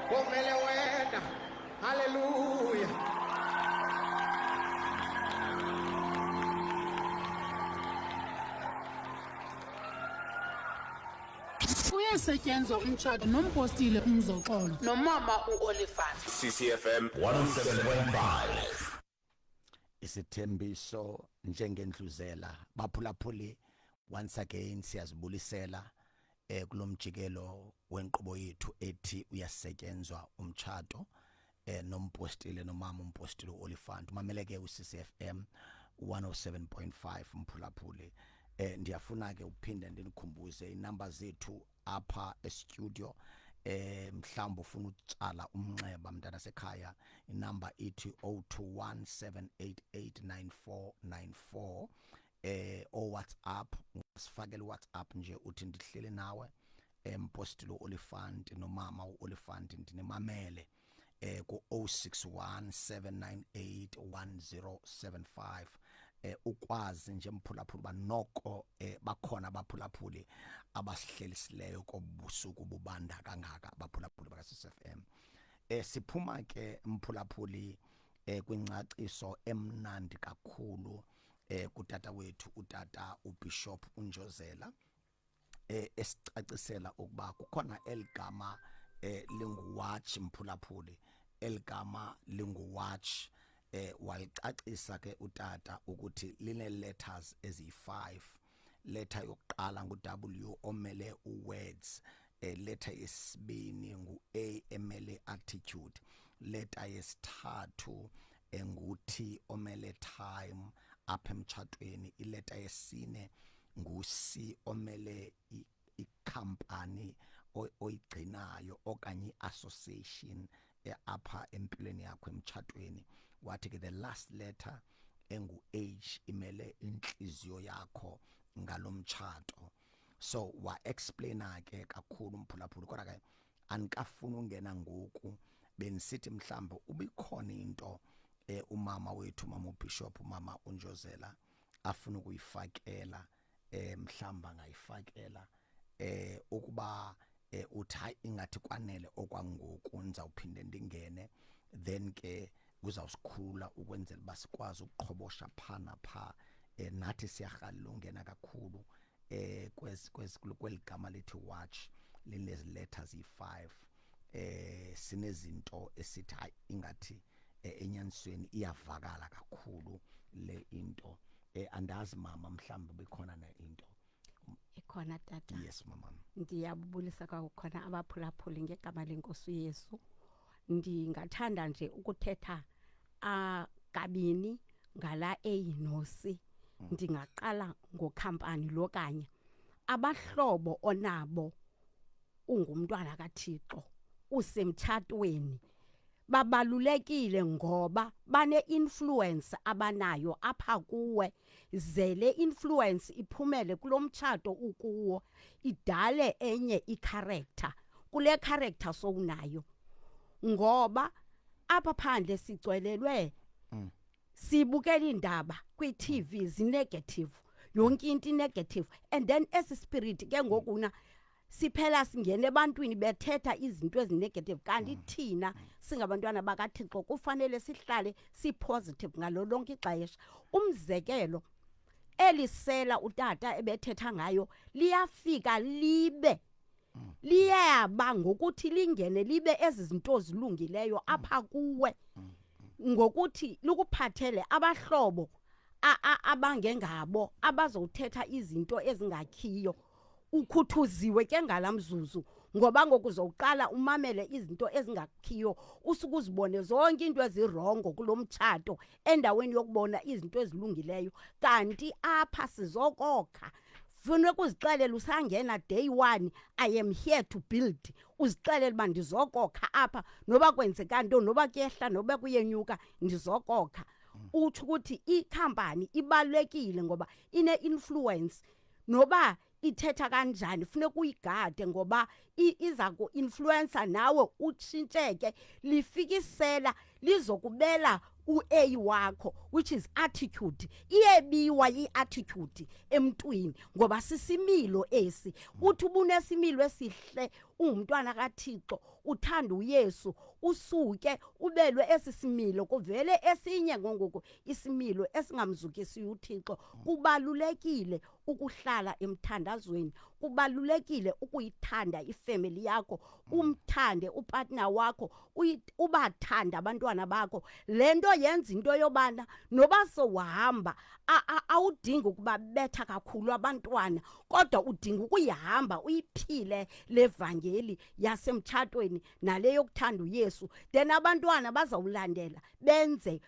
Komele wena. Hallelujah. Kuyasetyenzwa umtshato nompostile uMzoxolo nomama uOlifant. CCFM 107.5. Isithembiso njengendluzela, baphulaphuli, once again siyazibulisela kulomjikelo wenkqubo yethu ethi uyasetyenzwa umtshato nompostile nomama umpostile uOlifant. Mameleke uCCFM 107.5, mphulaphuli. Ndiyafuna ke uphinde ndinikhumbuze inamba zethu apha e-studio. Mhlawumbe ufuna ukutsala umnxeba, mntana sekhaya, inamba ithi 0217889494. O WhatsApp, sifakele WhatsApp nje uthi ndihlele nawe empostile uOlifant nomama uOlifant, ndinimamele ku 0617981075. Ukwazi nje, mphulaphuli, banoko bakhona abaphulaphuli abasihlelisileyo kobusuku bubanda kangaka, abaphulaphuli baka CCFM. Siphuma ke, mphulaphuli, kwingcaciso emnandi kakhulu kutata wethu, utata uBishop uNjozela, esicacisela ukuba kukhona eligama linguwatch. Mphulaphuli, eligama linguwatch, walicacisa ke utata ukuthi line letters eziyi5. Letter yokuqala ngu-W omele uwords, letter yesibini ngu-A emele attitude, letter yesithathu engu-T omele time apha emtshatweni, ileta yesine ngu-C omele ikhampani oyigcinayo okanye i-association apha empilweni yakho emtshatweni. Wathi ke the last letter engu-H imele inhliziyo yakho ngalomtshato. So wa explaina ke kakhulu, umphulaphuli, kodwa ke anikafuni ungena ngoku. Benisithi mhlawumbe ubikhona into umama wethu, mama uBishop, mama uNjozela, afuna ukuyifakela, mhlamba angayifakela ukuba uthi hayi, ingathi kwanele okwangoku, ndizawuphinde ndingene, then ke kuzawusikhulula ukwenzela uba sikwazi ukuqhobosha pha napha. Nathi siyarhalela ungena kakhulu kwezi kwezi kweligama lithi watch, linezi letters yi5. Sinezinto esithi hayi, ingathi enyanisweni iyavakala kakhulu le into. Andazi mama, mhlawumbe bekhona na into? Ikhona, tata. Yes, mama. Ndiyabulisa kwakukhona abaphulaphuli ngegama lenkosi uYesu. Ndingathanda nje ukuthetha a kabini ngala A no C. Ndingaqala ngokhampani lokanye abahlobo onabo ungumntwana kaThixo usemtshatweni. Babalulekile ngoba bane-influence abanayo apha kuwe, ze le influence iphumele kulo mtshato ukuwo, idale enye icharacter kule character sowunayo, ngoba apha phandle sigcwelelwe, sibukela iindaba kwi-TV zinegative, yonke into inegative, and then esi spirit ke ngokuna siphela singena ebantwini bethetha izinto ezinegative, kanti thina singabantwana bakaThixo kufanele sihlale si-positive ngalo lonke ixesha. Umzekelo, elisela utata ebethetha ngayo liyafika libe liyaba ngokuthi lingene libe ezi zinto zilungileyo apha kuwe, ngokuthi lukuphathele abahlobo abangengabo abazowuthetha izinto ezingakhiyo. Ukhuthuziwe ke ngalamzuzu, ngoba ngoku uzowuqala umamele izinto ezingakhiyo, usuke uzibone zonke into ezirongo kulo mtshato endaweni yokubona izinto ezilungileyo. Kanti apha sizokokha, funeka uzixelele usangena day one, "I am here to build." Uzixelele uba ndizokokha apha, noba kwenzeka nto, noba kuyehla, noba kuyenyuka, ndizokokha. Utsho ukuthi ikhampani ibalulekile ngoba ine-influence, noba ithetha kanjani funeka uyigade, ngoba iza ku-influencer nawe utshintsheke. Lifikisela lizokubela u-A wakho, which is attitude. Iyebiwa i-attitude emntwini ngoba sisimilo esi. Uthi ubunesimilo esihle. Ungumntwana kaThixo, uthanda uYesu, usuke ubelwe esi similo kuvele esinye ngongoku isimilo esingamzukisiyo uThixo. Kubalulekile ukuhlala emthandazweni, kubalulekile ukuyithanda ifemeli yakho, umthande upartner wakho, ubathande abantwana bakho. Le nto yenza into yobana noba sowuhamba awudingi ukubabetha kakhulu abantwana, kodwa udinga ukuyihamba uyiphile le vangeli yasemtshatweni nale yokuthanda uYesu. Then abantwana bazawulandela benze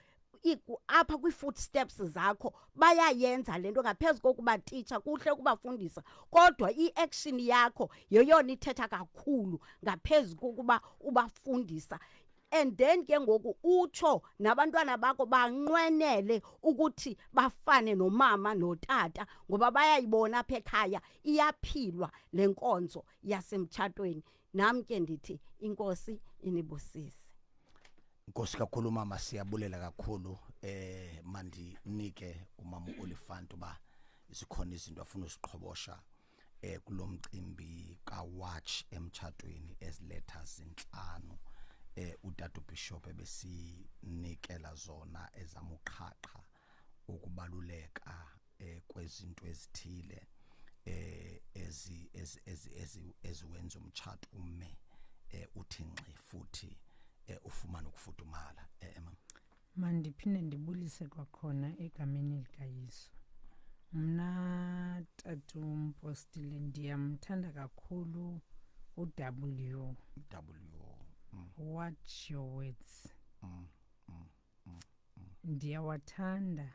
apha kwii-footsteps zakho. Bayayenza le nto ngaphezu kokuba titsha, kuhle ukubafundisa, kodwa i-action yakho yeyona ithetha kakhulu ngaphezu kokuba ubafundisa. And then ke ngoku utsho nabantwana bakho banqwenele ukuthi bafane nomama notata, ngoba bayayibona apha ekhaya iyaphilwa le nkonzo yasemtshatweni. Nam ke ndithi inkosi inibusise. Nkosi kakhulu mama, siyabulela kakhulu. Mandinike umama uOlifant uba zikhona izinto afuna usiqhobosha kulomcimbi kaWatch emtshatweni, eziletha zinhlanu utata uBishop ebesinikela zona, ezamuqhaqha ukubaluleka kwezinto ezithile ezi ezi ezi eziwenza umtshato ume uthi ngxi futhi ufumane ukufudumala, mama. Mandiphinde ndibulise kwakhona egameni likaYesu. Mna tata umpostile ndiyamthanda kakhulu uW. W. Watch your words. Ndiyawathanda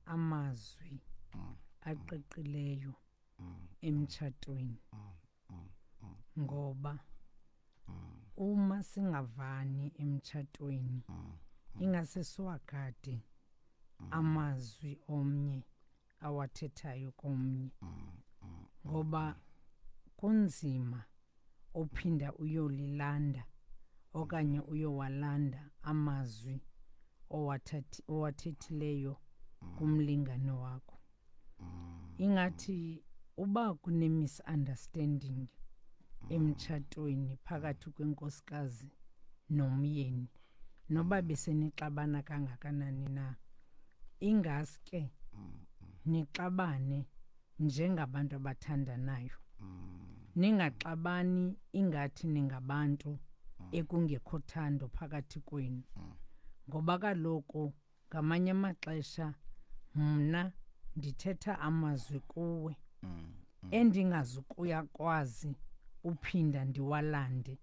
amazwi aqiqileyo emtshatweni, ngoba uma singavani emtshatweni ingase siwagade amazwi omnye awathethayo komnye, ngoba kunzima uphinda uyolilanda okanye uyowalanda amazwi owathethileyo kumlingane wakho. Ingathi uba kune-misunderstanding emtshatweni phakathi kwenkosikazi nomyeni, noba besenixabana kangakanani na, ingaske nixabane njengabantu abathandanayo, ningaxabani ingathi ningabantu ekungekho thando phakathi kwenu, ngoba kaloku ngamanye amaxesha mna ndithetha amazwi kuwe endingazukuya kwazi uphinda ndiwalande,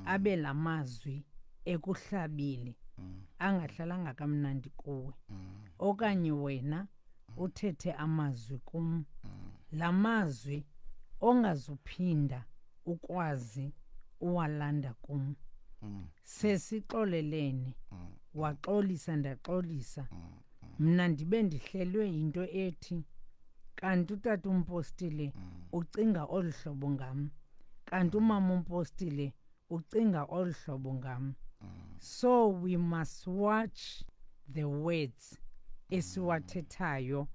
abe la mazwi ekuhlabile angahlalanga kamnandi kuwe, okanye wena uthethe amazwi kum, la mazwi ongazuphinda ukwazi uwalanda kum. Sesixolelene, waxolisa, ndaxolisa, mna ndibe ndihlelwe yinto ethi kanti utata umpostile ucinga olu hlobo ngam, kanti umama umpostile ucinga olu hlobo ngam. So we must watch the words esiwathethayo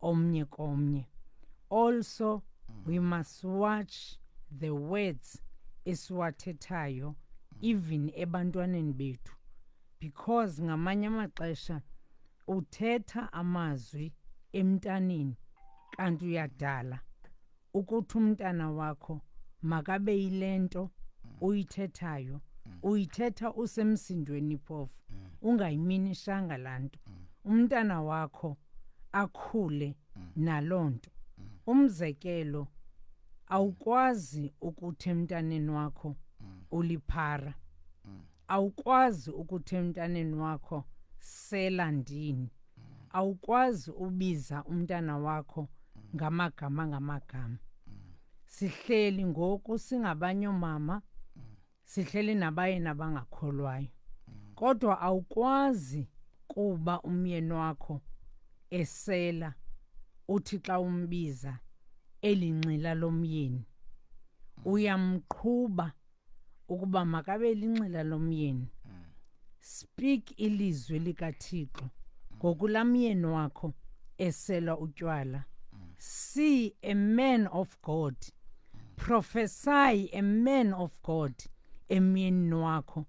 omnye komnye. Also we must watch the words esiwathethayo even ebantwaneni bethu, because ngamanye amaxesha uthetha amazwi emntaneni kanti uyadala ukuthi umntana wakho makabe yilento uyithethayo, uyithetha usemsindweni phofu ungayiminishanga laa nto, umntana wakho akhule naloo nto. Umzekelo, awukwazi ukuthi emntaneni wakho uliphara, awukwazi ukuthi emntaneni wakho sela ndini, awukwazi ubiza umntana wakho ngamagama ngamagama. Sihleli ngoku singabanye oomama, sihleli nabayeni abangakholwayo, kodwa awukwazi kuba umyeni wakho esela uthi xa umbiza elinxila lomyeni. Uyamqhuba ukuba makabe linxila lomyeni. Speak ilizwi likaThixo ngokulamyeni wakho esela utywala. See a man of God. Prophesy a man of God emyenini wakho.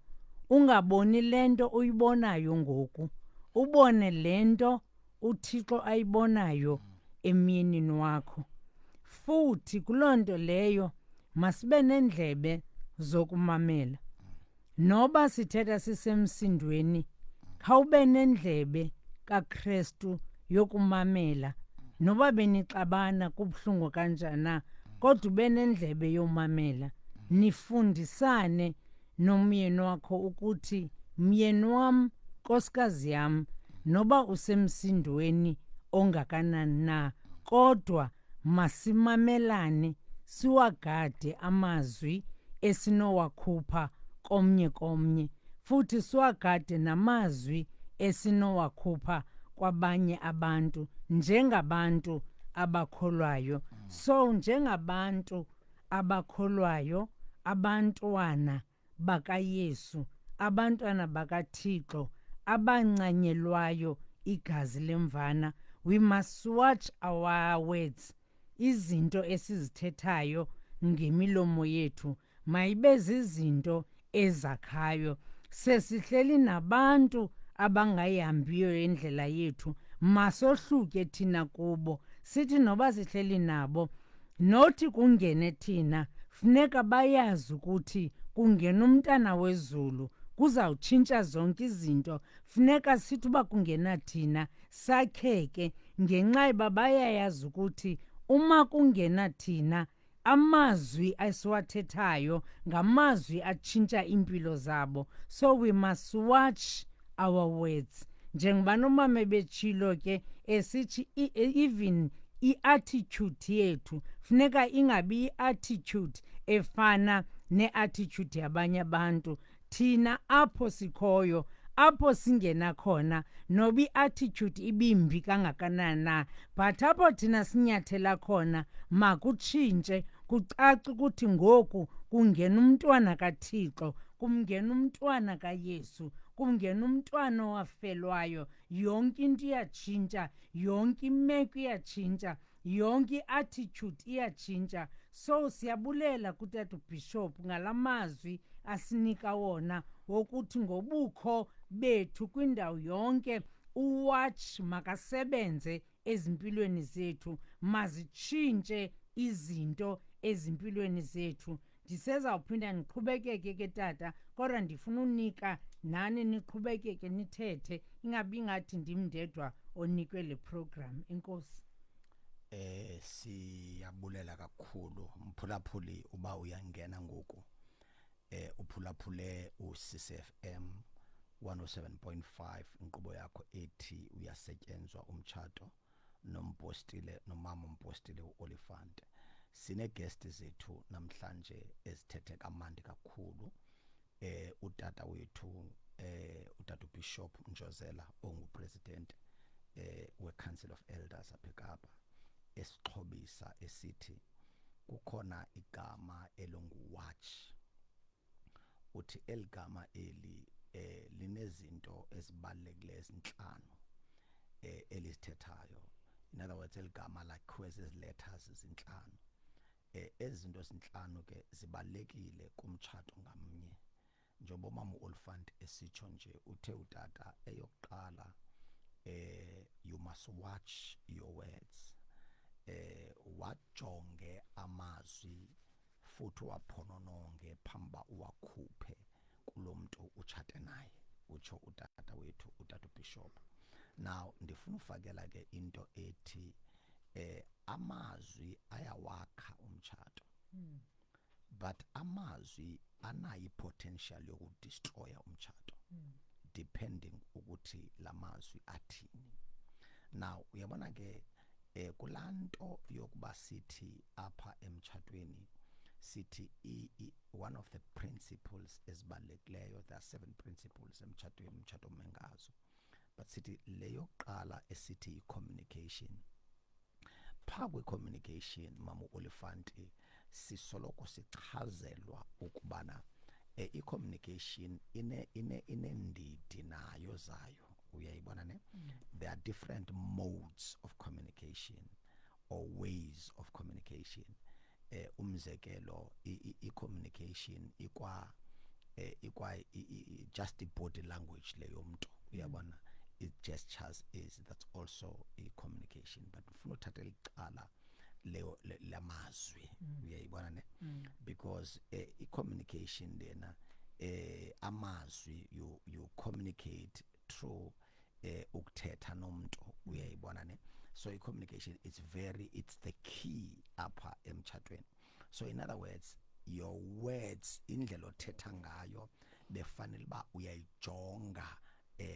Ungaboni lento uyibonayo ngoku, ubone lento uThixo ayibonayo emyenini wakho. Futhi kuloo nto leyo masibe nendlebe zokumamela. Noba sithetha sisemsindweni, khawube nendlebe kaKristu yokumamela. Noba benixabana kubuhlungu kanjani na, kodwa ube nendlebe yomamela. Nifundisane nomyeni wakho ukuthi, myeni wam, nkosikazi yam, noba usemsindweni ongakanani na, kodwa masimamelane, siwagade amazwi esinowakhupha komnye komnye, futhi siwagade namazwi esinowakhupha kwabanye abantu njengabantu abakholwayo. So njengabantu abakholwayo, abantwana bakaYesu, abantwana bakaThixo abancanyelwayo igazi lemvana, we must watch our words. Izinto esizithethayo ngemilomo yethu mayibe zizinto ezakhayo. Sesihleli nabantu abangayihambiyo indlela yethu, masohluke thina kubo. Sithi noba sihleli nabo, nothi kungene thina, funeka bayazi ukuthi kungena umntana wezulu, kuzawutshintsha zonke izinto. Funeka sithi uba kungena thina sakheke, ngenxa yoba bayayazi ukuthi uma kungena thina, amazwi esiwathethayo ngamazwi atshintsha impilo zabo. So we must watch our words. Njengoba nomama ebetshilo ke esithi, even i-attitude yethu funeka ingabi i-attitude efana ne-attitude yabanye abantu. Thina apho sikhoyo, apho singena khona, noba i-attitude ibimbi kangakanani na, but apho thina sinyathela khona makutshintshe, kucace ukuthi ngoku kungena umntwana kaThixo, kungena umntwana kaYesu, kungena umntwana owafelwayo. Yonke into iyatshintsha, yonke imeko iyatshintsha, yonke i-attitude iyatshintsha. So siyabulela kutata uBishop ngalamazwi asinika wona wokuthi ngobukho bethu kwindawo yonke, uwatch makasebenze ezimpilweni zethu, mazitshintshe izinto ezimpilweni zethu. Ndisezawuphinda ndiqhubekeke ke tata, kodwa ndifuna unika nani niqhubekeke nithethe, ingabi ngathi ndim ndedwa onikwe le program. Enkosi. Siyabulela kakhulu, mphulaphuli. Uba uyangena ngoku, uphulaphule uCCFM 107.5, inkqubo yakho ethi Uyasetyenzwa Umtshato nompostile nomama umpostile uOlifant. Sine guest zethu namhlanje ezithethe kamandi kakhulu, utata wethu, utata uBishop Njozela, ongupresident weCouncil of Elders apha eKapa, esixhobisa esithi kukhona igama elongu-watch. Uthi eligama eli linezinto ezibalulekileyo ezinhlanu elizithethayo. In other words, eligama lakhiwe zezi letters zinhlanu. Ezinto ezinhlanu ke zibalekile kumtshato ngamnye, njengoba umama uOlifant esitsho nje. Uthe utata, eyokuqala, you must watch your words, wajonge amazwi futhi waphonononge phamba uwakhuphe kulomuntu uchate naye, utsho utata wethu, utata uBishop. Now ndifuna ufakela ke into ethi amazwi ayawakha umtshato, but amazwi anayo potential yokudestroya umtshato, depending ukuthi lamazwi athini. Now uyabona ke, kulanto yokuba sithi apha emtshatweni sithi one of the principles ezibalulekileyo, there are seven principles emtshatweni, umtshato omengazo, but sithi leyokuqala esithi i-communication. Phaa kwi-communication, mama uOlifanti, sisoloko sichazelwa ukubana i-communication ine inendidi nayo zayo, uyayibona ne? There are different modes of communication or ways of communication. Umzekelo, i-communication ikwa ikwa just i-body language leyo mntu, uyabona, it gestures is, that's also i communication. But ufuna uthatha icala leyo lamazwi, uyayibona ne, because i communication lena, amazwi, you communicate through ukuthetha nomuntu, uyayibona ne. So i communication, it's the key apha emtshatweni. So in other words, your words, indlela othetha ngayo, befanele ba uyayijonga,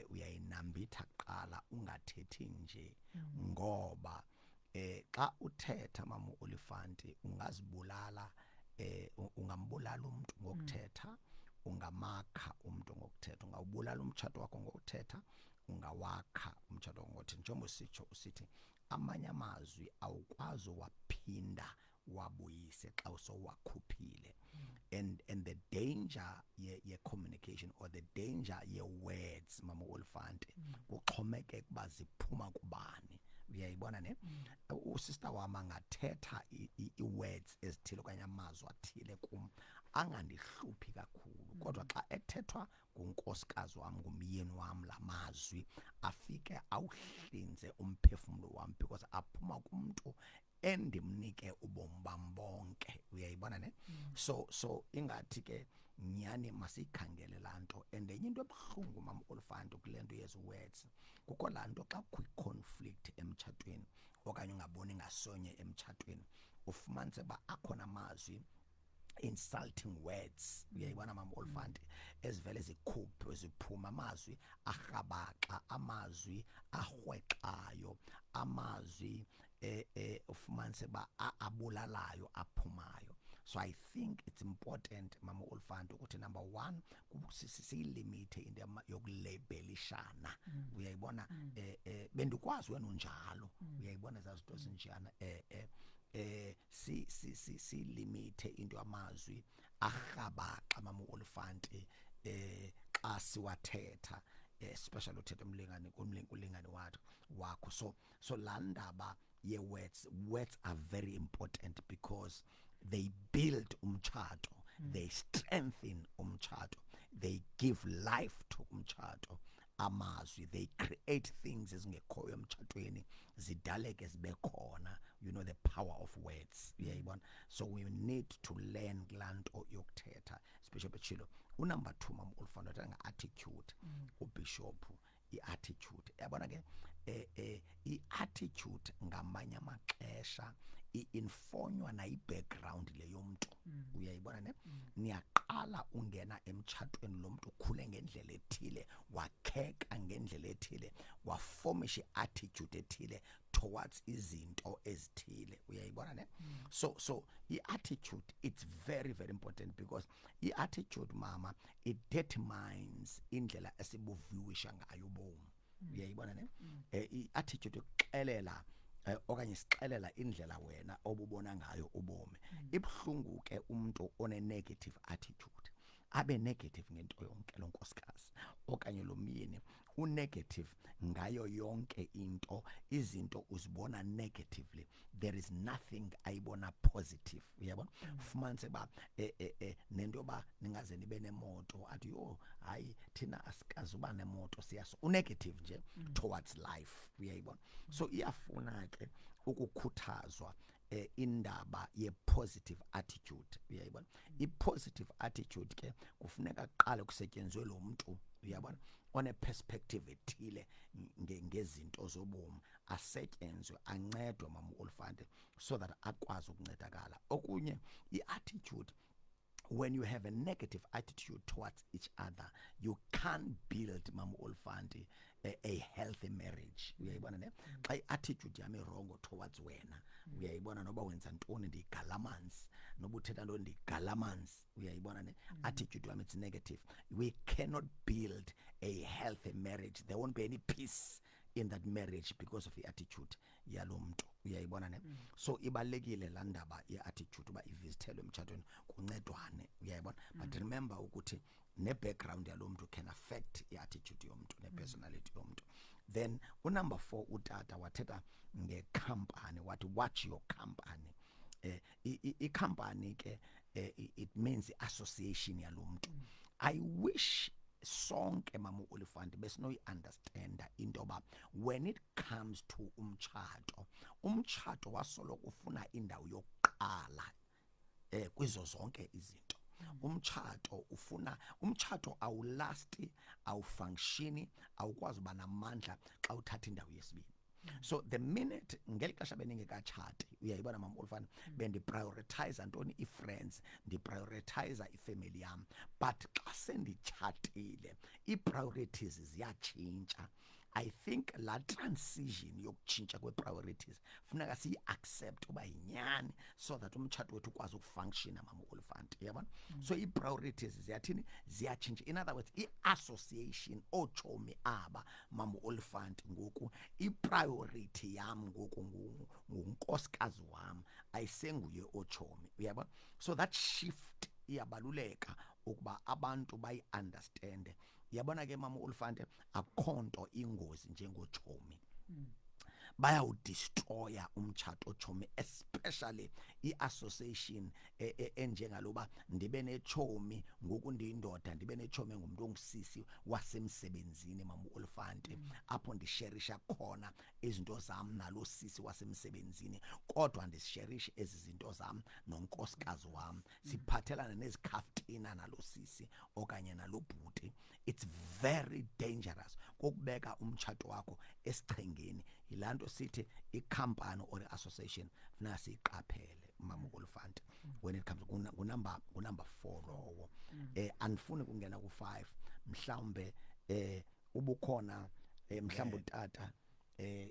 uyayinambitha kuqala, ungathethi nje, ngoba xa uthetha, mama Olifanti, ungazibulala, ungambulala umuntu ngokuthetha, ungamakha umuntu ngokuthetha, ungawubulala umtshato wakho ngokuthetha, ungawakha umtshato wakho ngokuthetha. Njengoba usitsho usithi amanye amazwi awukwazi waphinda wabuyise xa usowakhuphile. And the danger ye communication or the danger ye words, mama Olifante, kuxhomekeka kuba ziphuma kubani, uyayibona ne. Usister wami angathetha i-words ezithile okanye amazwi athile kum, angandihluphi kakhulu, kodwa xa ethethwa ngunkosikazi wami, ngumyeni wami, lamazwi afike awuhlinze umphefumulo wami, because aphuma kumuntu endimnike ubomi bam bonke, uyayibona ne. So ingathi ke nyani masiyikhangele laa nto. And enye into ebuhlungu, mama Olifant, kule nto yezi words, kukho laa nto xa kukho i-conflict emtshatweni okanye ungaboni ngasonye emtshatweni, ufumanise uba akhona amazwi, insulting words, uyayibona, mama Olifant, ezivele zikhuphe ziphuma, amazwi arhabaxa, amazwi arhwexayo, amazwi ufumanise ba abulalayo aphumayo. So I think it's important, mama Olifant, ukuthi number 1 siyilimite into yokulabelishana, uyayibona. Bendikwazi wena unjalo, uyayibona, zazinto ezinjana. Si si si silimite into amazwi arhabaxa, mama Olifant, xa siwathetha, especially uthetha umlingane kumlingane wakho. So laa ndaba ye words, words are very important because they build umtshato, they strengthen umtshato, they give life to umtshato. Amazwi, they create things ezingekhoyo emtshatweni, zidaleke zibe khona. You know the power of words, uyayibona. So we need to learn kulaa nto yokuthetha, especially bechilo. Unumber 2, mama Olifant, uthetha nge-attitude, ubishop, i-attitude, yabona ke, i-attitude ngamanye amaxesha i-infonywa nayi-background le yomntu, uyayibona ne. Niyaqala ungena emtshatweni, lo mntu ukhule ngendlela ethile, wakheka ngendlela ethile, wafomisha i-attitude ethile towards izinto ezithile, uyayibona ne. So i-attitude, it's very very important, because i-attitude, mama, it determines indlela esibuviwisha ngayo ubomi, uyayibona ne. I-attitude ikuxelela okanye sixelela indlela wena obubona ngayo ubomi. Ibhlungu ke umuntu one negative attitude, abe negative ngento yonke. Lo nkosikazi okanye lo myeni unegative ngayo yonke into, izinto uzibona negatively, there is nothing ayibona positive, uyabona. Fumanise ba nento yoba ningaze nibe nemoto, athi yo hayi, thina asikazi uba nemoto, siyaso, unegative nje towards life, uyayibona. So iyafuna ke ukukhuthazwa indaba ye positive attitude, uyayibona. I positive attitude ke kufuneka kuqale kusetyenzwe lo muntu, uyabona, one perspective ethile ngezinto zobomi, asetyenzwe, ancedwe, mama Olifant, so that akwazi ukuncedakala. Okunye, i-attitude, when you have a negative attitude towards each other, you can't build, mama Olifant, a healthy marriage, uyayibona ne. Xa i-attitude yami wrong towards wena, uyayibona, noba wenza ntoni ndigalamanzi, noba uthetha ntoni ndigalamanzi, uyayibona ne, attitude yami, it's negative, we cannot build a healthy marriage. There won't be any peace in that marriage because of the attitude yalo muntu, uyayibona ne. So ibalekile la ndaba ye-attitude uba ivisithelwe emtshatweni, kuncedwane, uyayibona. But remember ukuthi ne-background yalo muntu can affect i-attitude yomuntu ne-personality yomuntu. Then unumber 4, utata wathetha ngecompany, wathi watch your company. I-company ke it means association yalomuntu. I wish sonke, mama uOlifant, besinoyi understanda into ba when it comes to umtshato, umtshato wasoloko ufuna indawo yokuqala kwizo zonke izinto. Umtshato ufuna, umtshato awulasti, awufunctioni, awukwazi uba namandla xa uthatha indawo yesibini. So the minute ngeli xesha beningekatshati, uyayibona, mama Olifana, bendiprioritize ntoni? Ii-friends, ndiprioritize ifamily yam. But xa senditshatile, ii-priorities ziyatshintsha. I think laa transition yokutshintsha kwee-priorities funeka siyi-accept uba yinyani so that umtshato wethu ukwazi ukufunctiona, mama uOlifant, uyabona? So ii-priorities ziyathini? Ziyatshintsha. In other words, i-association, ootshomi aba, mama uOlifant, ngoku ipriority yam ngoku ngunkosikazi wam, ayisenguye ootshomi, uyabona? So that shift iyabaluleka ukuba abantu bayi-understande. Uyabona ke, mama uOlifante, akukho nto ingozi njengotshomi. Bayawudestroya umtshato otshomi, especially i-association enjengaloba ndibe netshomi ngoku ndiyindoda, ndibe netshomi engumntu ongusisi wasemsebenzini, mama uOlifante, apho ndisherisha khona izinto zam nalo sisi wasemsebenzini, kodwa ndisherishe ezi zinto zam nonkosikazi wam, siphathelana nezikhaftina nalo sisi okanye nalo bhuti. It's very dangerous kokubeka umtshato wakho esichengeni. Yilaa nto sithi ikhampani or i-association funeka siyiqaphele, mama uOlifant, when it comes ngunumber 4 lowo. Andifuni kungena ku-5. Mhlawumbe ubukhona, mhlawumbe utata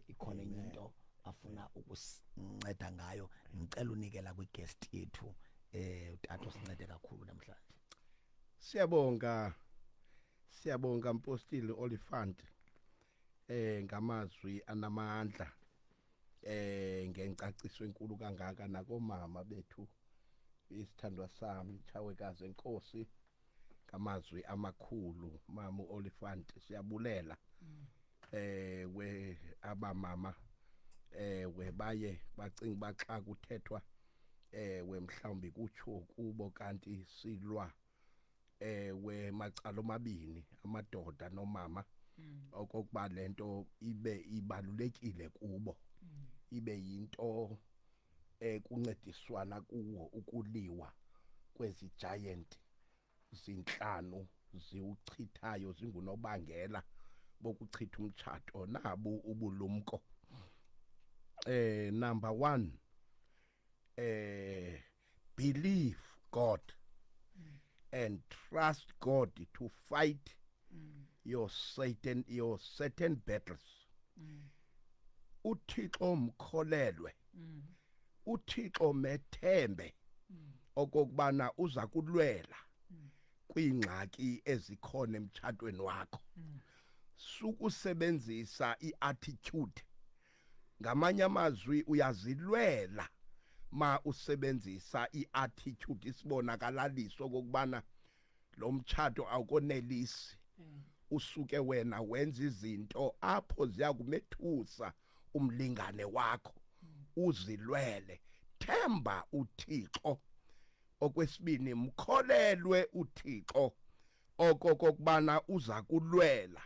ikhona enye into afuna ukusinceda ngayo. Ngicela unikela kwiguest yethu, utata usincede kakhulu namhlanje. Siyabonga, siyabonga, Mpostile Olifant, ngamazwi anamandla, ngencaciso enkulu kangaka, nakomama bethu, isithandwa sami Chawekazi enkosi ngamazwi amakhulu, mama Olifant, siyabulela. We abamama we baye bacinga baxa kuthethwa we mhlawumbi kutsho kubo, kanti silwa we macala omabini, amadoda nomama, okokuba lento ibe ibalulekile kubo, ibe yinto ekuncediswana kuwo ukuliwa kwezi giant zinhlanu ziwuchithayo, zingunobangela bokuchitha umtshato. Nabu ubulumko. Number 1, believe God and trust God to fight your certain battles. uThixo mkholelwe, uThixo methembe okokubana uza kulwela kwiingxaki ezikhona emtshatweni wakho. Sukusebenzisa iattitude. Ngamanye amazwi, uyazilwela ma usebenzisa iattitude, isibonakalaliso okokubana lo mtshato awukonelisi, usuke wena wenza izinto apho ziya kumethusa umlingane wakho. Uzilwele, themba uThixo. Okwesibini, mkholelwe uThixo okokubana uza kulwela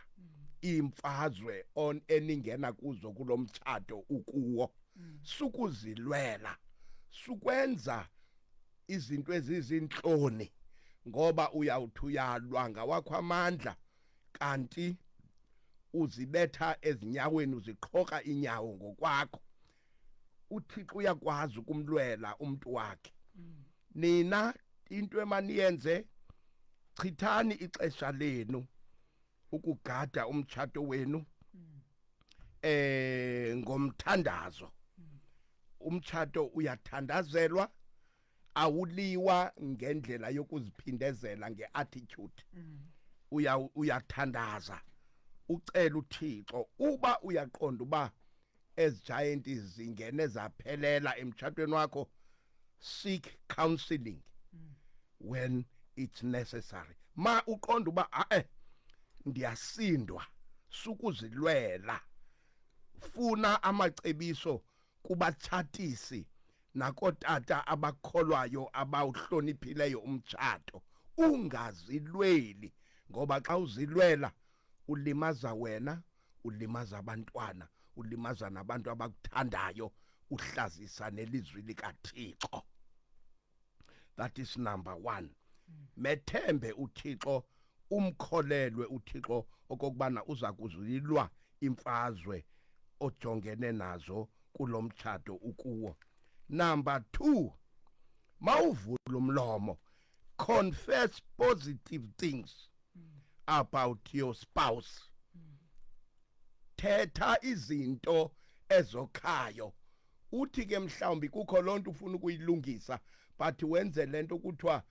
imfazwe on eningena kuzo kulomtshato ukuwo. Sukuzilwela, sukwenza izinto ezizinhloni ngoba uyawuthi uyalwa ngawakho amandla, kanti uzibetha ezinyaweni, uziqhoka inyawo ngokwakho. uThixo uyakwazi ukumlwela umuntu wakhe. Nina into emaniyenze, chithani ixesha lenu ukugada umtshato wenu ngomthandazo. Umtshato uyathandazelwa, awuliwa ngendlela yokuziphindezela ngeattitude. Uya uyathandaza, ucela uThixo uba uyaqonda uba ezi giant zingene zaphelela emtshatweni wakho. Seek counseling when it's necessary. Ma uqonda uba ae ndiyasindwa, sukuzilwela, funa amacebiso kubatshatisi. Nakotata abakholwayo abawuhloniphileyo umtshato, ungazilweli, ngoba xa uzilwela ulimaza wena, ulimaza abantwana, ulimaza nabantu abakuthandayo, uhlazisa nelizwi likaThixo. That is number 1. Methembe uThixo, umkholelwe uThixo okokubana uza kuzilwa imfazwe ojongene nazo kulomtshato ukuwo. Number 2, mawuvula umlomo, confess positive things about your spouse. Thetha izinto ezokhayo. Uthi ke mhlawumbi kukho lonto ufuna ukuyilungisa, but wenze lento kuthiwa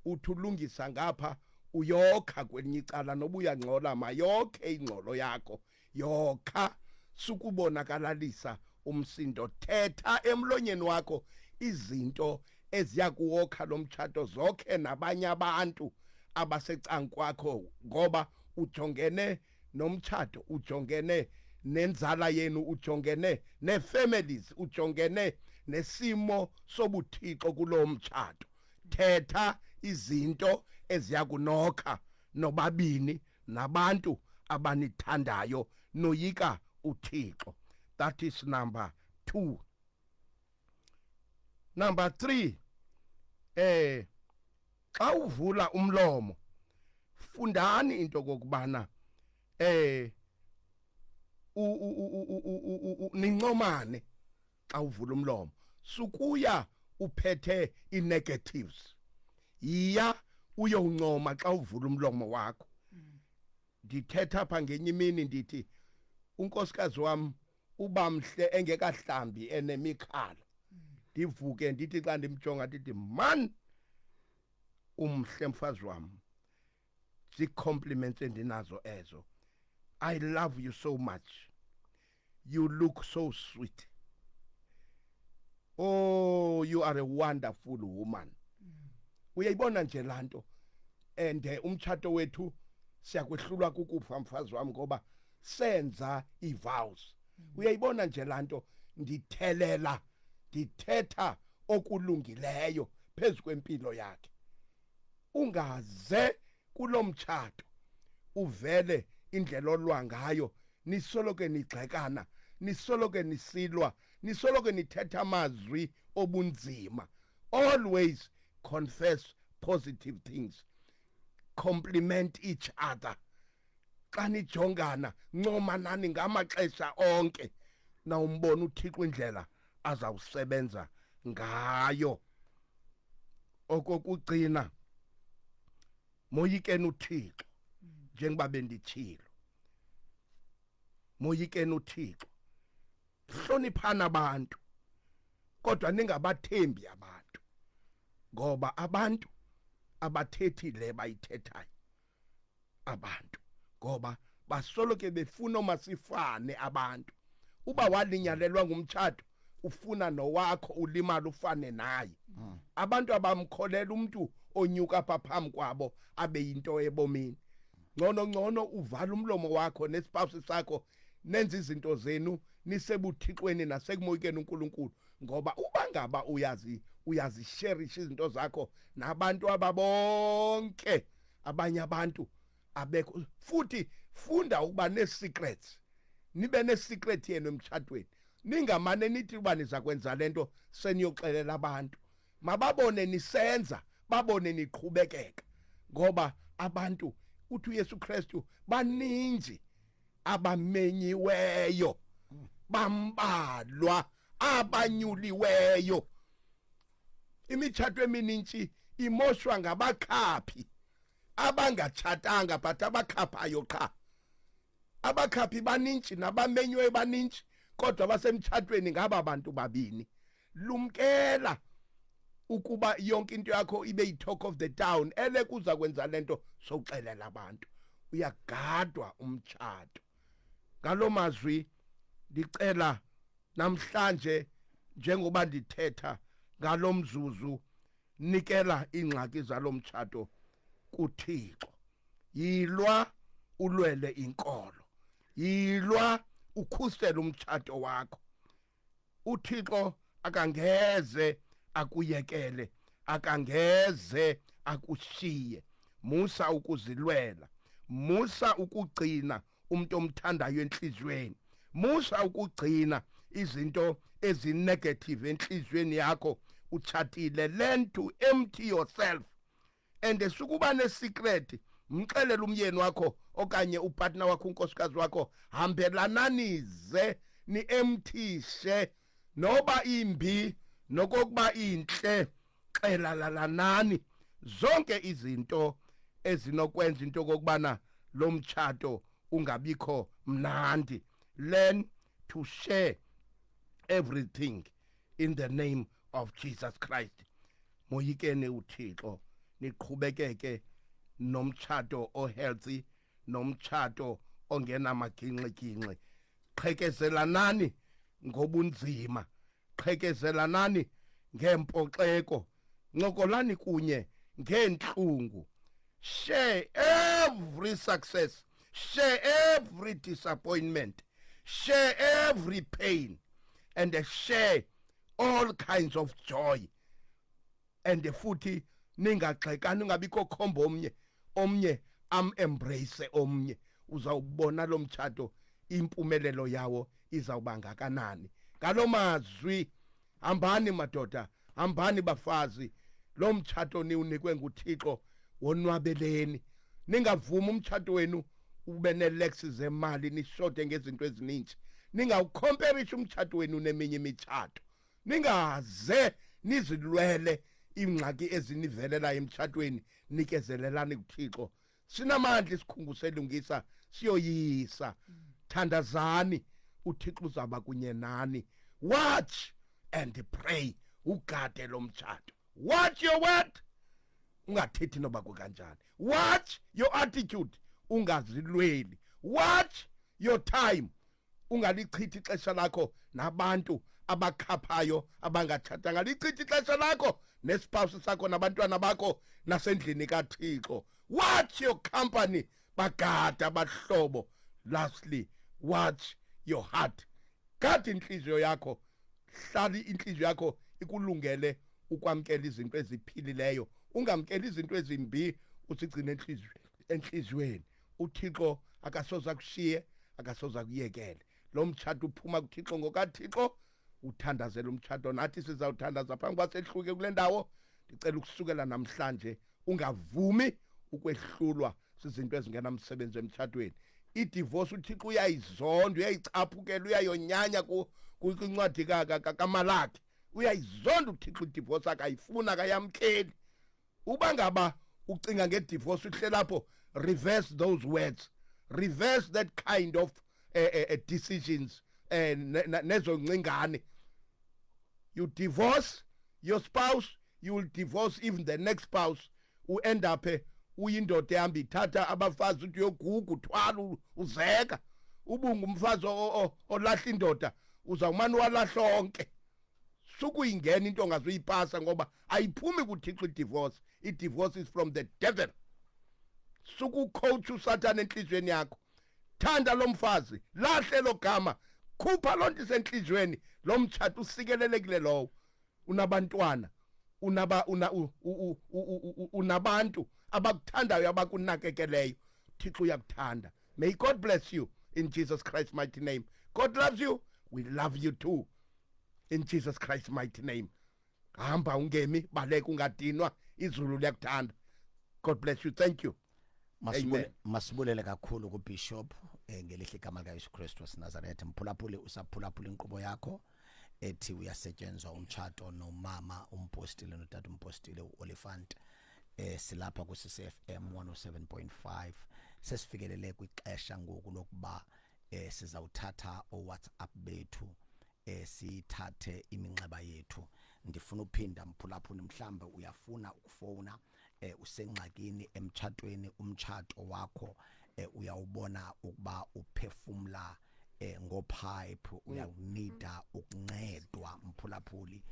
uthi ulungisa ngapha uyokha kwelinye icala, noba uyangcola mayokhe ingcolo yakho, yokha, sukubonakalalisa umsindo. Thetha emlonyeni wakho izinto eziya kuwokha lo mtshato, zokhe nabanye abantu abasecankwakho, ngoba ujongene nomtshato, ujongene nenzala yenu, ujongene nee-families, ujongene nesimo sobuthixo kulo mtshato. Thetha izinto eziya kunokha nobabini nabantu abanithandayo, noyika uThixo. That is number 2. Number 3, xa uvula umlomo, fundani into kokubana nincomane. Xa uvula umlomo, sukuya uphethe i-negatives, yiya uyoncoma xa uvula umlomo wakho. Ndithetha apha ngenye imini ndithi unkosikazi wam ubamhle engekahlambi enemikhala, ndivuke ndithi xa ndimjonga ndithi, man, umhle mfazi wam. Zii-compliments endinazo ezo. I love you so much, you look so sweet, oh, you are a wonderful woman. Uyayibona nje laa nto. And umtshato wethu siyakwehlulwa kukufa mfazi wam, ngoba senza ii-vows. Uyayibona nje laa nto, ndithelela, ndithetha okulungileyo phezu kwempilo yakhe. Ungaze kulo mtshato uvele indlela olwa ngayo, nisoloko nigxekana, nisoloko nisilwa, nisoloko nithetha amazwi obunzima. Always confess positive things, compliment each other. Xa nijongana, ncomanani ngamaxesha onke, nawumbona uThixo indlela azawusebenza ngayo. Okokugcina, moyikeni uThixo, njengoba benditshilo, moyikeni uThixo. Hloniphana abantu, kodwa ningabathembi abantu, ngoba abantu abathethi le bayithethayo abantu, ngoba basoloke befuna omasifane abantu. Uba walinyalelwa ngumtshato, ufuna nowakho ulimala ufane naye. Abantu abamkholela umuntu onyuka apha phambi kwabo abe yinto ebomini. Ngcono ngcono uvala umlomo wakho nespouse sakho, nenze izinto zenu nisebuthixweni nasekumoyikeni uNkulunkulu, ngoba uba ngaba uyazi uyazisherisha izinto zakho nabantu ababonke, abanye abantu abekho. Futhi funda ukuba nee-secrets, nibe nee-secret yenu emtshatweni. Ningamane nithi uba niza kwenza le nto seniyoxelela abantu. Mababone nisenza, babone niqhubekeka, ngoba abantu, uthi uYesu Kristu, baninzi abamenyiweyo, bambalwa abanyuliweyo. Imitshato eminintsi imoshwa ngabakhaphi abangatshatanga, but abakhaphayo qha. Abakhaphi banintsi nabamenyiweyo banintsi, kodwa abasemtshatweni ngaba bantu babini. Lumkela ukuba yonke into yakho ibe yi-talk of the town, ele kuza kwenza lento sowuxelela abantu. Uyagadwa umtshato. Ngalo mazwi ndicela namhlanje, njengoba ndithetha ngalo mzuzu, nikela iingxaki zalo mtshato kuThixo. Yilwa ulwele inkolo, yilwa ukhusele umtshato wakho. uThixo Akangeze akuyekele, akangeze akushiye. Musa ukuzilwela, musa ukugcina umuntu omthandayo enhliziyweni, musa ukugcina izinto ezinegative enhliziyweni yakho. Utshatile, learn to empty yourself. And sukuba nesecret, mxelele umyeni wakho okanye upartner wakho, unkosikazi wakho, hambelananize niemthishe noba imbi nokokuba inhle. Xelalalanani zonke izinto ezinokwenza into kokubana lo mtshato ungabikho mnandi. Learn to share everything in the name of Jesus Christ. Moyikeni uThixo, niqhubekeke nomtshato ohealthy, nomtshato ongenamaginxiginxi. Qhekezelanani ngobunzima, qhekezelanani ngempoxeko, ncokolani kunye ngeentlungu. Share every success, share every disappointment, share every pain, and share all kinds of joy. And futhi ningagxekani, ungabikho khombo omnye, omnye am embrace omnye. Uzawubona lo mtshato impumelelo yawo izawuba ngakanani. Ngalo mazwi, hambani madoda, hambani bafazi, lo mtshato niwunikwe nguThixo, wonwabeleni. Ningavumi umtshato wenu ube neelacks zemali, nishote ngezinto ezininzi. Ningawucomparisha umtshato wenu neminye imitshato. Ningaze nizilwele iingxaki ezinivelelayo emtshatweni. Nikezelelani kuThixo. Sinamandla isikhungu selungisa, siyoyisa. Thandazani, uThixo uzaba kunye nani. Watch and pray, ugade lo mtshato. Watch your word, ungathethi noba kukanjani. Watch your attitude, ungazilweli. Watch your time, ungalichithi ixesha lakho nabantu abakhaphayo abangatshatanga. Lichithi ixesha lakho nespouse sakho nabantwana bakho nasendlini kaThixo. Watch your company, bagada abahlobo. Lastly, watch your heart, gada inhliziyo yakho. Hlala inhliziyo yakho ikulungele ukwamkela izinto eziphilileyo, ungamkeli izinto ezimbi uzigcine enhliziyweni. UThixo akasoze akushiye, akasoze akuyekele. Lo mtshato uphuma kuThixo, ngokaThixo. Uthandazela umtshato, nathi sizawuthandaza phambi kwasehluke kule ndawo. Ndicela ukusukela namhlanje ungavumi ukwehlulwa sizinto ezingenamsebenzi emtshatweni. Idivorce uThixo uyayizonda, uyayicaphukela, uyayonyanya. Kwincwadi kaMalaki, uyayizonda uThixo idivorce, akayifuni, akayamkeli. Uba ngaba ucinga ngedivorce uhleli apho, reverse those words, reverse that kind of decisions nezo ncingane. You divorce your spouse, you will divorce even the next spouse. U-end up uyindoda ehamba ithatha abafazi, uthi uyoguga, uthwala, uzeka ubungumfazi olahla indoda, uzawumane walahla onke. Sukuyingena into ongazuyipasa, ngoba ayiphumi kuThixo idivorce. I-divorce is from the devil. Sukucoach usathane enhliziyweni yakho. Thanda lo mfazi, lahle lo gama, khupha loo nto isenhliziyweni. Lo mtshato usikelelekile lowo, unabantwana, unaba una unabantu abakuthandayo, abakunakekeleyo. Thixo uyakuthanda. May God bless you in Jesus Christ's mighty name. God loves you, we love you too, in Jesus Christ's mighty name. Hamba ungemi, baleka ungadinwa, izulu liyakuthanda. God bless you, thank you. Masibule, masibulele kakhulu kuBishop ngelihle igama likaYesu Kristu waseNazaretha. Mphulaphuli, usaphulaphula inkqubo yakho ethi Uyasetyenzwa Umtshato nomama umpostile notata umpostile uOlifant. Silapha ku CCFM 107.5. Sesifikelele kwixesha ngoku lokuba sizawuthatha oWhatsApp bethu, sithathe iminxeba yethu. Ndifuna uphinda, mphulaphuli, mhlambe uyafuna ukufowuna, usengxakini emtshatweni, umtshato wakho uyawubona ukuba uphefumla ngopipe, uyawunida ukuncedwa, mphulaphuli.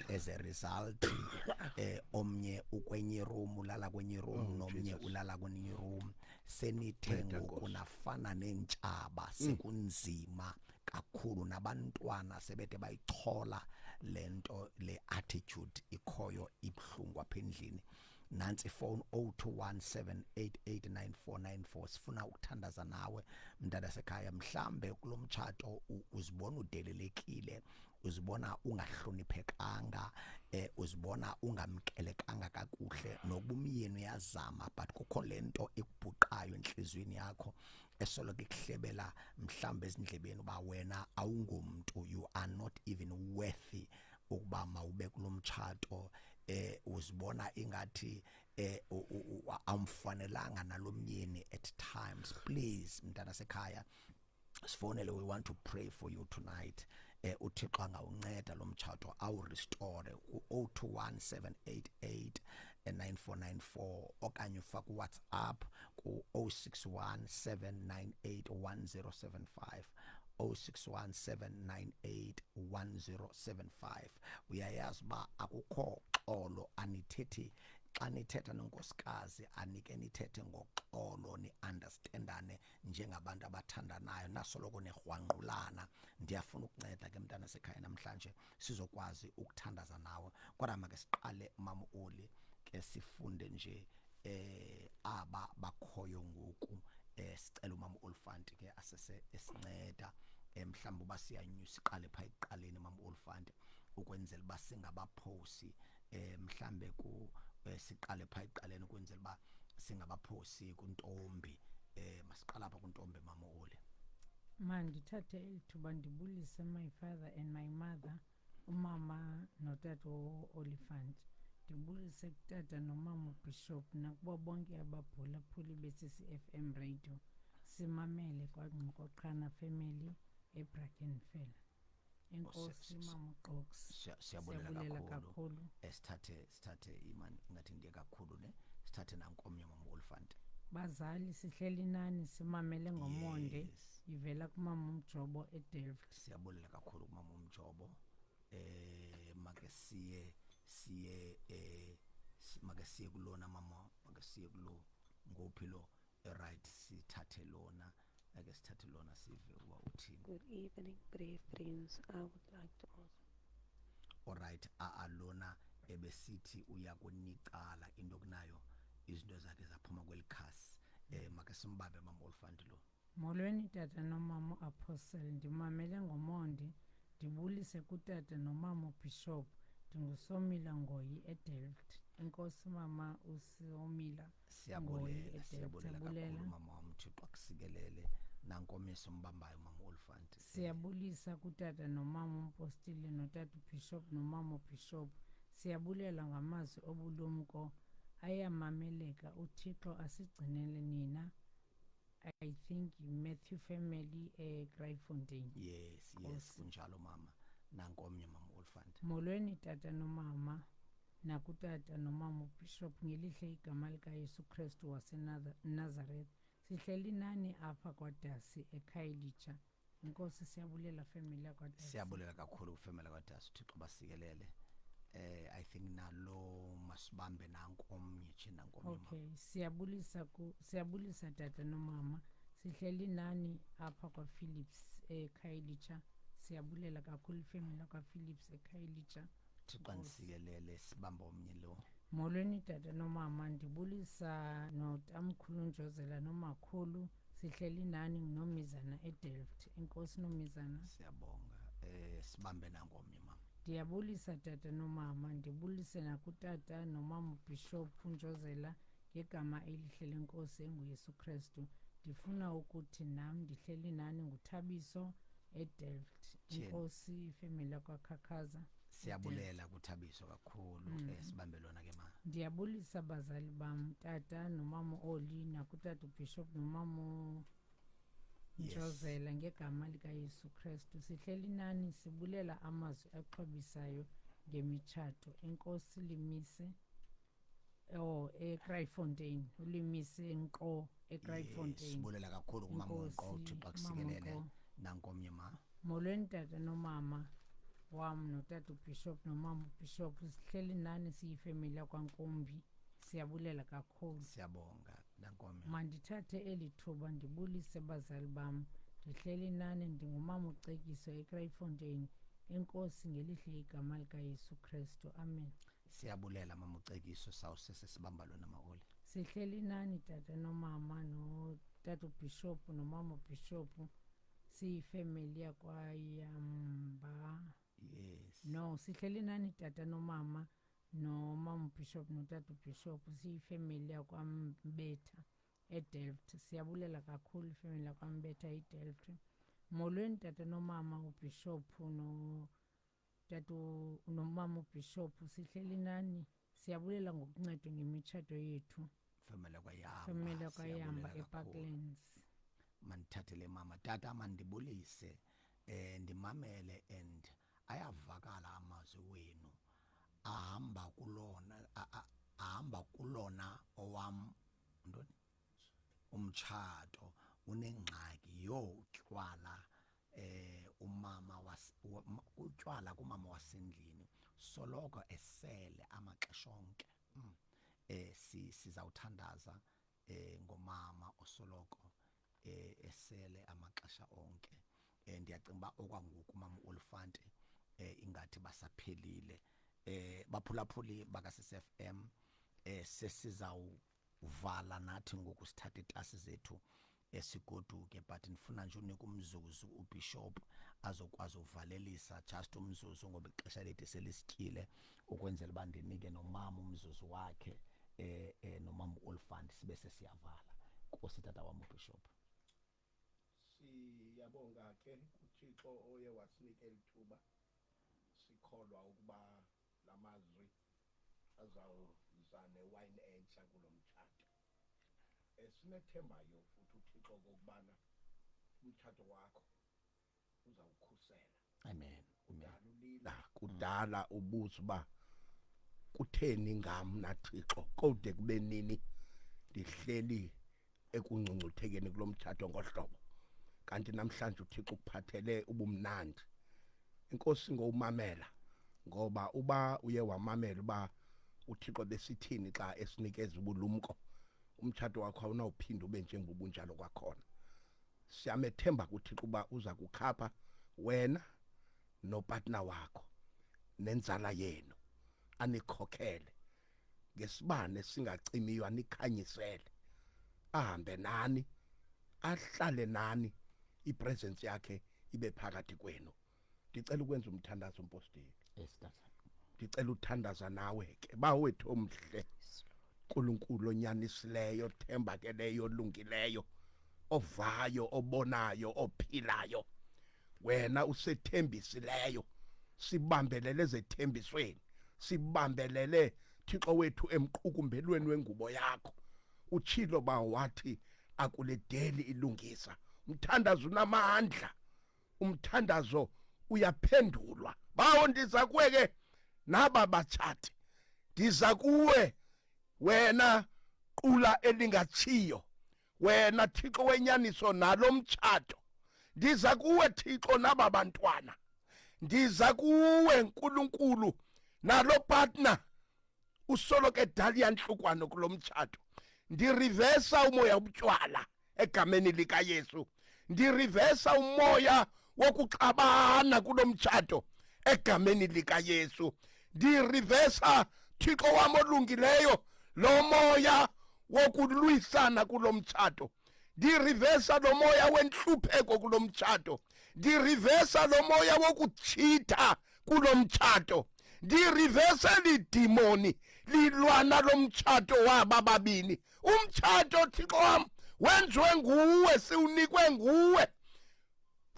As a result, omnye ukwenye room, ulala kwenye room, nomnye ulala kwenye room, senithe ngoku nafana neentshaba, sekunzima kakhulu, nabantwana sebede bayichola. Lento le attitude ikhoyo ibhlungu apha endlini. Nansi phone 0217889494. Sifuna ukuthandaza nawe, mntana sekhaya. Mhlambe kulomtshato uzibona udelelekile, uzibona ungahloniphekanga, uzibona ungamkelekanga kakuhle, nokuba umyeni uyazama, but kukho lento ekubhuqayo enhliziyweni yakho esoloko ikuhlebela mhlambe ezindlebeni uba wena awungomntu, you are not even worthy ukuba mawube kulomtshato. Uzibona ingathi awumfanelanga nalomyeni at times. Please, mntana sekhaya, sifonele. We want to pray for you tonight. UThixo angawunceda lo mtshato, awu-restore. Ku-021 788 9494, okanye ufake uWhatsApp ku-061 798 1075, 061 798 1075. Uyayazi uba akukho xolo, anithethi. Xa nithetha nonkosikazi, anike nithethe ngoxolo, ni-understandane njengabantu abathandanayo, nasoloko nirhwangqulana. Ndiyafuna ukunceda ke, mntana sekhaya, namhlanje sizokwazi ukuthandaza nawe. Kodwa make siqale, mama Oli, ke sifunde nje aba bakhoyo ngoku. Sicela umama Olifant ke asese esinceda, mhlawumbe uba siyanyusa, iqale pha ekuqaleni, mama Olifant, ukwenzela uba singabaphosi. Mhlambe ku siqale pha ekuqaleni ukwenzela uba singabaphosi kuntombi. Masiqala apha kuntombi, mama Oli. Mandithathe eli thuba ndibulise my father and my mother, umama notata Olifant. Ndibulise kutata nomama uBishop, nakubo bonke abaphulaphuli be-CCFM radio. Simamele kwaNgqokoqhana family eBrackenfell. Enkosi, mama uQox. Siyabulela Siyabulela kakhulu. Kakhulu. Sithathe imani, ingathi ndiye kakhulu ne. Sithathe nankomnye, mama Olifant. Bazali, sihleli nani, simamele ngomonde. Ivela kumama uMjobo eDelft. Siyabulela kakhulu kumama uMjobo. Make siye siye eh make siye kulona, mama, make siye kulo. Ngophi lo? Right, sithathe lona, ake sithathe lona sive uba uthini. Good evening, brave friends. I would like to ask Alright, a lona ebesithi uya kunicala into kunayo, izinto zakhe zaphuma kwelikhasi. Make simbambe, mama Olifant, lo. Molweni tata nomama uApostle, ndimamele ngomonde. Ndibulise kutata nomama uBishop. Ndingusomila Ngoyi eDelft. Enkosi, mama uSomila Ngoyi Siyabulela. eDelft. Siyabulela Siyabulela. kakhulu, mama wam, Thixo akusikelele. Nankomiso umbambayo, mama Olifant. Siyabulisa kutata nomama umpostile, notata uBishop, nomama uBishop. Siyabulela ngamazwi obulumko, ayamameleka. UThixo asigcinele nina. I think Matthew family eGraaifontein. Yes, Nkosi. kunjalo, mama. Nankomnye, mama Olifant. Molweni tata nomama, nakutata nomama uBishop, ngelihle igama likaYesu Kristu waseNazareth. Sihleli nani apha kwaDasi eKhayelitsha. Inkosi, siyabulela family yakwaDasi. Siyabulela kakhulu kufemela kwadasi, uThixo basikelele. I think nalo masibambe nankomnye nje, nankomnye, mama. Okay, siyabulisa tata nomama. Sihleli nani apha kwaPhillips eKhayelitsha. Siyabulela kakhulu ifamily yakwaPhillips eKhayelitsha. Thixo andisikelele. Sibambe omnye lo. Molweni tata nomama, ndibulisa notamkhulu Njozela nomakhulu. Sihleli nani nomizana eDelft. Enkosi, nomizana. Siyabonga. Sibambe nangomnye, mama. Ndiyabulisa tata nomama, ndibulise nakutata nomama uBishop Njozela ngegama elihle lenkosi enguYesu Kristu. Ndifuna ukuthi nam ndihleli nani, nguThabiso eDelft. Tyhini. Inkosi, ifemeli yakwaKhakhaza. Siyabulela kuthabiso kakhulu. Sibambe lona ke, ma. Ndiyabulisa bazali bam, tata nomama Oli, nakutata uBishop nomama Njozela ngegama likaYesu Kristu. Sihleli nani, sibulela amazwi axhobisayo ngemitshato. Enkosi, Limise oh eKraaifontein, uLimise Nqo eKraaifontein. Sibulela kakhulu kumama Enkosi, uNqo, uThixo mama akusikelele. uNqo. Nankomnye, ma. Molweni tata nomama wam, notata uBishop nomama uBishop. Sihleli nani siyifemeli yakwaNkumbi, siyabulela kakhulu. Siyabonga. Nankomnye. Mandithathe eli thuba ndibulise bazali bam, ndihleli nani, ndingumama uCekiso eKraaifontein. Enkosi ngelihle igama likaYesu Kristu. Amen. Siyabulela mama uCekiso, sawusese sibamba lona maoli. Sihleli nani tata nomama notata ubhishophu nomama ubhishophu, siyifemeli yakwaYamba. Yes. No, sihleli nani tata nomama nomama ubhishophu notata ubhishophu, siyifemeli yakwaMbetha eDelft. Siyabulela kakhulu ifemeli yakwaMbetha eDelft. Molweni tata nomama ubhishophu no tata nomama ubhishophu, sihleli nani, siyabulela ngokuncedwa ngemitshato yethu. Femele kwayamba. Femele kwayamba. Siyabulela kakhulu. eParklands. Mandithathe le mama. Tata, mandibulise, ndimamele and ayavakala amazwi wenu ahamba kulona ahamba kulona owam ntoni umtshato unengxaki yotywala, umama was utywala kumama wasendlini, soloko esele amaxesha onke. Sizawuthandaza ngomama osoloko esele amaxesha onke. Ndiyacinga uba okwangoku mama uOlifant ingathi basaphelile. Baphulaphuli baka CCFM, sesizawuvala nathi ngoku, sithathe itasi zethu esigoduke, but ndifuna nje unika umzuzu ubishop azokwazi uvalelisa, just umzuzu ngoba ixesha lethu selisityile, ukwenzela uba ndinike nomama umzuzu wakhe, nomama uOlifant, sibe sesiyavala. Nkosi tata wam ubishop. Siyabonga ke kuThixo oye wasinika elithuba. Sikholwa ukuba lamazwi azawuza newayini entsha kulo mtshato. Esinethembayo futhi uThixo kokubana umtshato wakho uzawukhusela. Amen, amen. Kudala ulila, kudala ubuza uba kutheni ngam naThixo, kode kube nini ndihleli ekungcungcuthekeni kulo mtshato ngohlobo, kanti namhlanje uThixo ukuphathele ubumnandi. Inkosi ngowumamela, ngoba uba uye wamamela uba uThixo besithini xa esinikeza ubulumko, umtshato wakho awunawuphinda ube njengobunjalo kwakhona. Siyamethemba kuThixo uba uza kukhapha wena nopartner wakho nenzala yenu, anikhokhele ngesibane singacimiyo, anikhanyisele, ahambe nani, ahlale nani, ipresence yakhe ibe phakathi kwenu. Ndicela ukwenza umthandazo, mpostile. Yes tata. Ndicela uthandaza nawe ke. Bawethu omhle, uNkulunkulu onyanisileyo, othembakeleyo, olungileyo, ovayo, obonayo, ophilayo, wena usethembisileyo, sibambelele ezethembisweni, sibambelele Thixo wethu emqukumbelweni wengubo yakho. Utshilo ba wathi akuledeli ilungisa. Umthandazo unamandla, umthandazo uyaphendulwa. Bawo, ndiza kuwe ke naba batshati, ndiza kuwe wena qula elingatshiyo, wena Thixo wenyaniso nalo mtshato. Ndiza kuwe Thixo naba bantwana, ndiza kuwe Nkulunkulu nalo partner usoloko edala iyantlukwana kulo mtshato. Ndirivesa umoya wobutywala egameni likaYesu, ndirivesa umoya wokuxabana kulo mtshato egameni likaYesu, ndirivesa Thixo wam olungileyo lo moya wokulwisana kulo mtshato, ndirivesa lo moya wentlupheko kulo mtshato, ndirivesa lo moya wokutshitha kulo mtshato, ndirivesa lidimoni lilwana lo mtshato waba babini. Umtshato Thixo wam wenziwe nguwe, siwunikwe nguwe,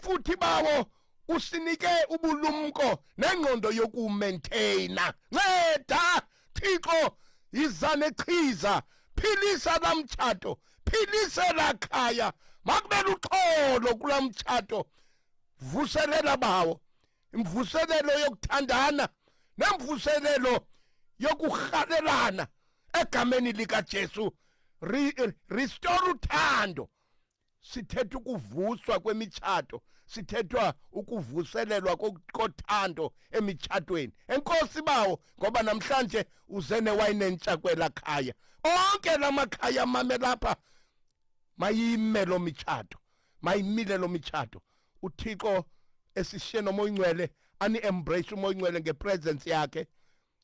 futhi bawo usinike ubulumko nengqondo yokumaintaina. Nceda Thixo, yiza nechiza, philisa la mtshato, philise la khaya, makube luxolo kula mtshato. Vuselela bawo imvuselelo yokuthandana nemvuselelo yokurhalelana egameni likaJesu. Restore uthando. Sithetha ukuvuswa kwemitshato, sithethwa ukuvuselelwa kothando emitshatweni. Enkosi bawo, ngoba namhlanje uze newayini entsha kwela khaya. Onke lamakhaya amame lapha, mayime lo mitshato, mayimile lo mitshato. UThixo esishiye nomoya ingcwele Ani embrace umoya ongcwele ngepresence yakhe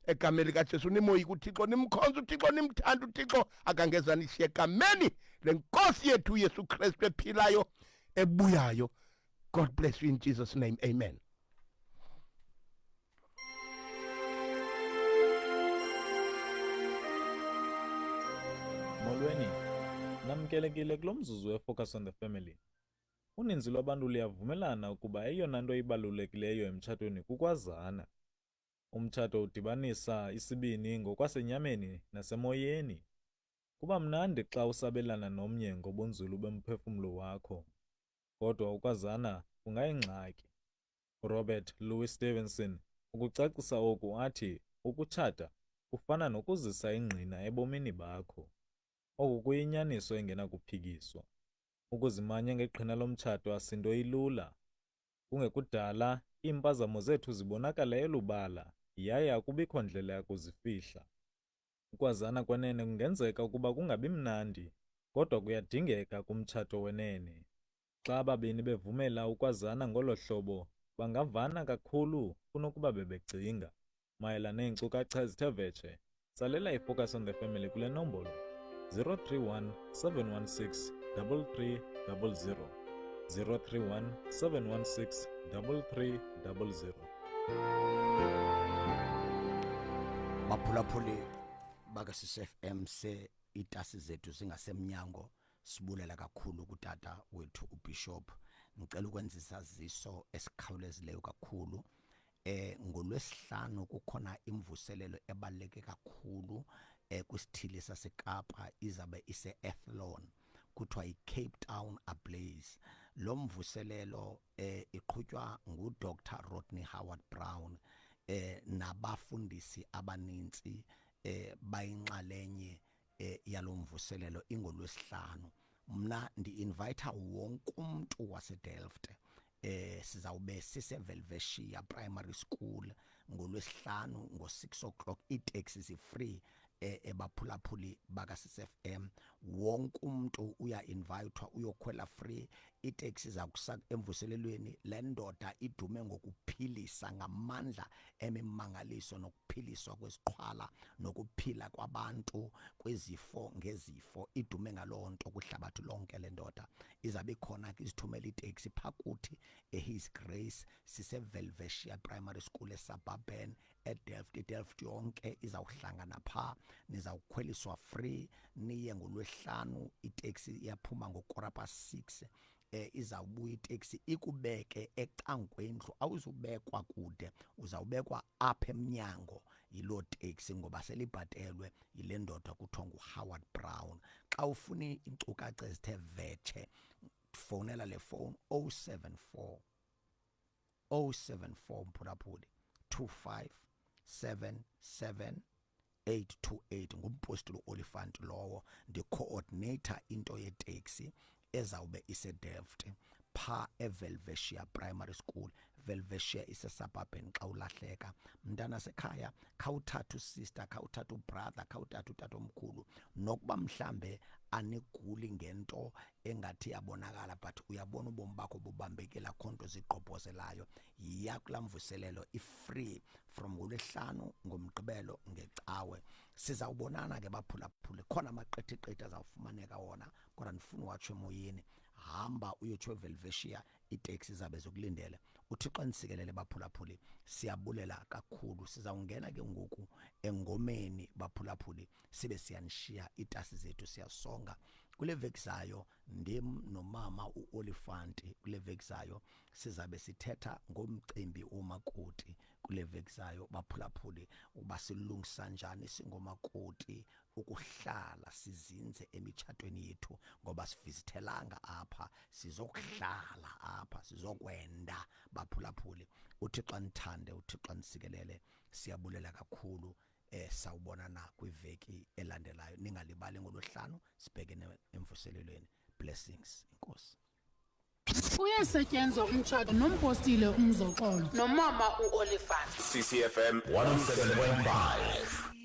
egameni likaJesu. Nimoyike uThixo, nimkhonze uThixo, nimthanda uThixo, akangeza nishiye egameni lenkosi yethu uYesu Kristu ephilayo ebuyayo. God bless you in Jesus name, amen. Molweni, namkelekile kulo mzuzu weFocus on the Family. Uninzi lwabantu luyavumelana ukuba eyona nto ibalulekileyo emtshatweni kukwazana. Umtshato udibanisa isibini ngokwasenyameni nasemoyeni. Kuba mnandi xa usabelana nomnye ngobunzulu bomphefumlo wakho. Kodwa ukwazana kungayingxaki. URobert Louis Stevenson ukucacisa oku athi ukutshata kufana nokuzisa ingqina ebomini bakho. Oku kuyinyaniso engenakuphikiswa. Ukuzimanya ngeqhina lomtshato asinto ilula. Kungekudala, iimpazamo zethu zibonakala elubala yaye akubikho ndlela yakuzifihla. Ukwazana kwenene kungenzeka ukuba kungabi mnandi, kodwa kuyadingeka kumtshato wenene. Xa ababini bevumela ukwazana ngolo hlobo, bangavana kakhulu kunokuba bebecinga. Mayela neenkcukacha ezithe vetshe, tsalela iFocus on the Family kule nombolo 031 716 3300, 031 716 3300. Baphulaphuli baka CCFM, se itasi zethu zingasemnyango. Sibulela kakhulu kutata wethu uBishop. Ngicela ukwenza isaziso esikhawulezileyo kakhulu. Ngolwesihlanu kukhona imvuselelo ebaluleke kakhulu kwisithili saseKapa, izabe ise Athlone, kuthiwa iCape Town Ablaze. Lo mvuselelo iqhutywa nguDr Rodney Howard Brown nabafundisi abaninzi bayinxalenye yalomvuselelo ingolwesihlanu. Mna ndi-invite wonke umuntu waseDelft. Sizawube sise Velvetia Primary School ngolwesihlanu ngo6 o'clock. Itaxi zi free ebaphulaphuli baka CCFM. Wonke umuntu uya invitewa uyokhwela free itaxi zakusa emvuselelweni. Le ndoda idume ngokuphilisa ngamandla emimangaliso nokuphiliswa kwesiqhwala nokuphila kwabantu kwezifo ngezifo, idume ngalonto kwihlabathi lonke. Le ndoda izabe ikhona ke, izithumela itaxi phakuthi eHis Grace, sise Velvetia Primary School eSuburban eDelft. iDelft yonke izawuhlangana pha, nizawukhweliswa free niye ngolwesihlanu. Itaxi iyaphuma ngo6:15, izawubuya itaxi ikubeke ecangkwendlu. Awuzubekwa kude, uzawubekwa apha emnyango yiloo taxi ngoba selibhatelwe yile ndoda kuthiwa nguHoward Brown. Xa ufuna iinkcukacha ezithe vetshe, fowunela le phone 074 074 mphulaphuli 25 77 828. Ngumpostoli Oliphant lowo, ndi-coordinator into yeteksi ezawube iseDelft pha eVelvetia Primary School. Velvetia isesuburban. Xa ulahleka, mntana sekhaya, khawuthatha usister, khawuthatha ubrother, khawuthatha utatomkhulu, nokuba mhlambe aniguli ngento engathi yabonakala, but uyabona ubomi bakho bubambekile, akho nto zigqobhozelayo, yiya kulaa mvuselelo, i-free from ngolwesihlanu, ngomgqibelo, ngecawe. Sizawubonana ke baphulaphule. Khona amaqithiqithi azawufumaneka wona, kodwa ndifuna uwatsho emoyeni. Hamba uyotsho eVelvetia, iiteksi zabe zokulindele. UThixo anisikelele baphulaphuli, siyabulela kakhulu. Sizawungena ke ngoku engomeni baphulaphuli, sibe siyanishiya, iitasi zethu siyasonga. Kule veki zayo ndim nomama uOlifanti. Kule veki zayo sizabe sithetha ngomcimbi womakoti. Kule veki zayo baphulaphuli, uba silungisa njani singomakoti ukuhlala sizinze emitshatweni yethu, ngoba sivizithelanga apha, sizokuhlala apha, sizokwenda baphulaphuli. UThixo anithande, uThixo anisikelele. Siyabulela kakhulu. Sawubonana kwiveki elandelayo. Ningalibali, ngolwesihlanu sibhekene emvuselelweni. Blessings, inkosi. Uyasetyenzwa umtshato nompostile uMzoxolo nomama uOliphant. CCFM 107.5.